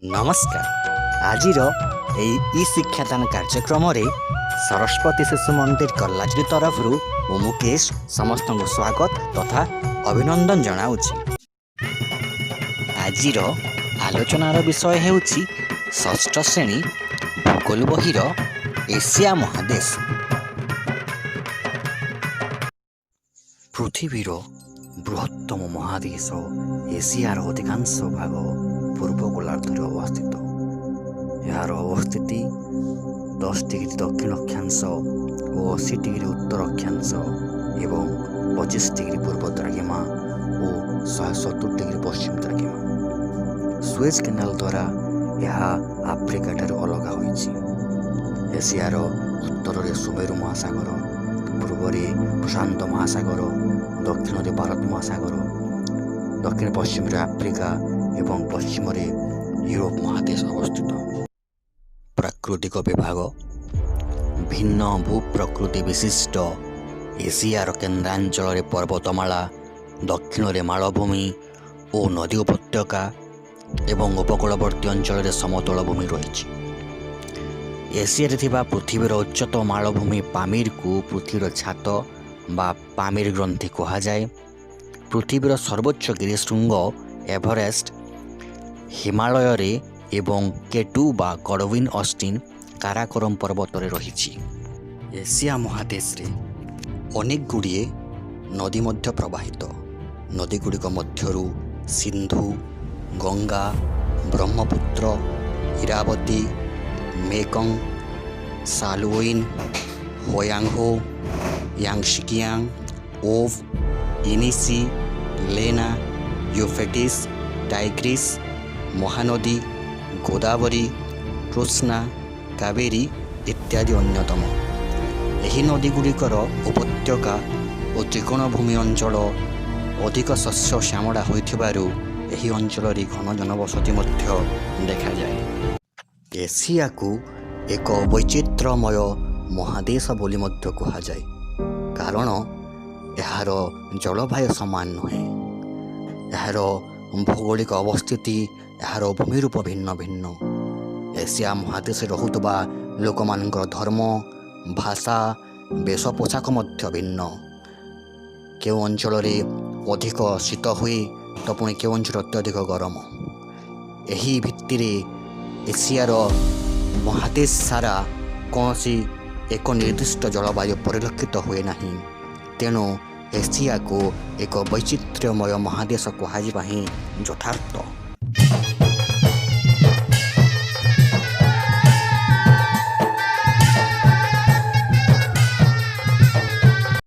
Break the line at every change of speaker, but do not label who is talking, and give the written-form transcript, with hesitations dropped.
ନମସ୍କାର। ଆଜିର ଏହି ଇ ଶିକ୍ଷାଦାନ କାର୍ଯ୍ୟକ୍ରମରେ ସରସ୍ୱତୀ ଶିଶୁ ମନ୍ଦିର କଲାଜୁରୀ ତରଫରୁ ମୁଁ ମୁକେଶ ସମସ୍ତଙ୍କୁ ସ୍ୱାଗତ ତଥା ଅଭିନନ୍ଦନ ଜଣାଉଛି। ଆଜିର ଆଲୋଚନାର ବିଷୟ ହେଉଛି ଷଷ୍ଠ ଶ୍ରେଣୀ ଭୂଗୋଳ ବହିର ଏସିଆ ମହାଦେଶ। ପୃଥିବୀର ବୃହତ୍ତମ ମହାଦେଶ ଏସିଆର ଅଧିକାଂଶ ଭାଗ ପୂର୍ବ ଗୋଲାର୍ଦ୍ଧରେ ଅବସ୍ଥିତ। ଏହାର ଅବସ୍ଥିତି 10 ଡିଗ୍ରୀ ଦକ୍ଷିଣ ଅକ୍ଷାଂଶ ଓ 80 ଡିଗ୍ରୀ ଉତ୍ତର ଅକ୍ଷାଂଶ ଏବଂ 25 ଡିଗ୍ରୀ ପୂର୍ବ ଦ୍ରାଘିମା ଓ 170 ଡିଗ୍ରୀ ପଶ୍ଚିମ ଦ୍ରାଘିମା। ସୁଏଜ୍ କେନାଲ ଦ୍ୱାରା ଏହା ଆଫ୍ରିକା ଠାରୁ ଅଲଗା ହୋଇଛି। ଏସିଆର ଉତ୍ତରରେ ସୁମେରୁ ମହାସାଗର, ପୂର୍ବରେ ପ୍ରଶାନ୍ତ ମହାସାଗର, ଦକ୍ଷିଣରେ ଭାରତ ମହାସାଗର, ଦକ୍ଷିଣ ପଶ୍ଚିମରେ ଆଫ୍ରିକା ଏବଂ ପଶ୍ଚିମରେ ୟୁରୋପ ମହାଦେଶ ଅବସ୍ଥିତ। ପ୍ରାକୃତିକ ବିଭାଗ। ଭିନ୍ନ ଭୂପ୍ରକୃତି ବିଶିଷ୍ଟ ଏସିଆର କେନ୍ଦ୍ରାଞ୍ଚଳରେ ପର୍ବତମାଳା, ଦକ୍ଷିଣରେ ମାଳଭୂମି ଓ ନଦୀ ଉପତ୍ୟକା ଏବଂ ଉପକୂଳବର୍ତ୍ତୀ ଅଞ୍ଚଳରେ ସମତଳ ଭୂମି ରହିଛି। ଏସିଆରେ ଥିବା ପୃଥିବୀର ଉଚ୍ଚତମ ମାଳଭୂମି ପାମିରକୁ ପୃଥିବୀର ଛାତ ବା ପାମିର ଗ୍ରନ୍ଥି କୁହାଯାଏ। ପୃଥିବୀର ସର୍ବୋଚ୍ଚ ଗିରିଶୃଙ୍ଗ ଏଭରେଷ୍ଟ ହିମାଳୟରେ ଏବଂ କେଟୁ ବା ଗଡ଼ୱିନ୍ ଅଷ୍ଟିନ୍ କାରାକୋରମ ପର୍ବତରେ ରହିଛି। ଏସିଆ ମହାଦେଶରେ ଅନେକ ଗୁଡ଼ିଏ ନଦୀ ମଧ୍ୟ ପ୍ରବାହିତ। ନଦୀଗୁଡ଼ିକ ମଧ୍ୟରୁ ସିନ୍ଧୁ, ଗଙ୍ଗା, ବ୍ରହ୍ମପୁତ୍ର, ଇରାବତୀ, ମେକଙ୍ଗ, ସାଲୱିନ୍, ହୋୟାଙ୍ଗହୋ, ୟାଙ୍ଗସିକିଆଙ୍ଗ, ଓଭ୍, ଇନିସି, ଲେନା, ୟୁଫ୍ରେଟିସ୍, ଟାଇଗ୍ରିସ୍, ମହାନଦୀ, ଗୋଦାବରୀ, କୃଷ୍ଣା, କାବେରୀ ଇତ୍ୟାଦି ଅନ୍ୟତମ। ଏହି ନଦୀଗୁଡ଼ିକର ଉପତ୍ୟକା ଓ ତ୍ରିକୋଣଭୂମି ଅଞ୍ଚଳ ଅଧିକ ଶସ୍ୟ ଶ୍ୟାମଳା ହୋଇଥିବାରୁ ଏହି ଅଞ୍ଚଳରେ ଘନ ଜନବସତି ମଧ୍ୟ ଦେଖାଯାଏ। ଏସିଆକୁ ଏକ ବୈଚିତ୍ର୍ୟମୟ ମହାଦେଶ ବୋଲି ମଧ୍ୟ କୁହାଯାଏ, କାରଣ ଏହାର ଜଳବାୟୁ ସମାନ ନୁହେଁ। ଏହାର ଭୌଗୋଳିକ ଅବସ୍ଥିତି, ଏହାର ଭୂମିରୂପ ଭିନ୍ନ ଭିନ୍ନ। ଏସିଆ ମହାଦେଶରେ ରହୁଥିବା ଲୋକମାନଙ୍କର ଧର୍ମ, ଭାଷା, ବେଶ ପୋଷାକ ମଧ୍ୟ ଭିନ୍ନ। କେଉଁ ଅଞ୍ଚଳରେ ଅଧିକ ଶୀତ ହୁଏ ତ ପୁଣି କେଉଁ ଅଞ୍ଚଳରେ ଅତ୍ୟଧିକ ଗରମ। ଏହି ଭିତ୍ତିରେ ଏସିଆର ମହାଦେଶ ସାରା କୌଣସି ଏକ ନିର୍ଦ୍ଦିଷ୍ଟ ଜଳବାୟୁ ପରିଲକ୍ଷିତ ହୁଏ ନାହିଁ। ତେଣୁ ଏସିଆକୁ ଏକ ବୈଚିତ୍ର୍ୟମୟ ମହାଦେଶ କୁହାଯିବା ହିଁ ଯଥାର୍ଥ।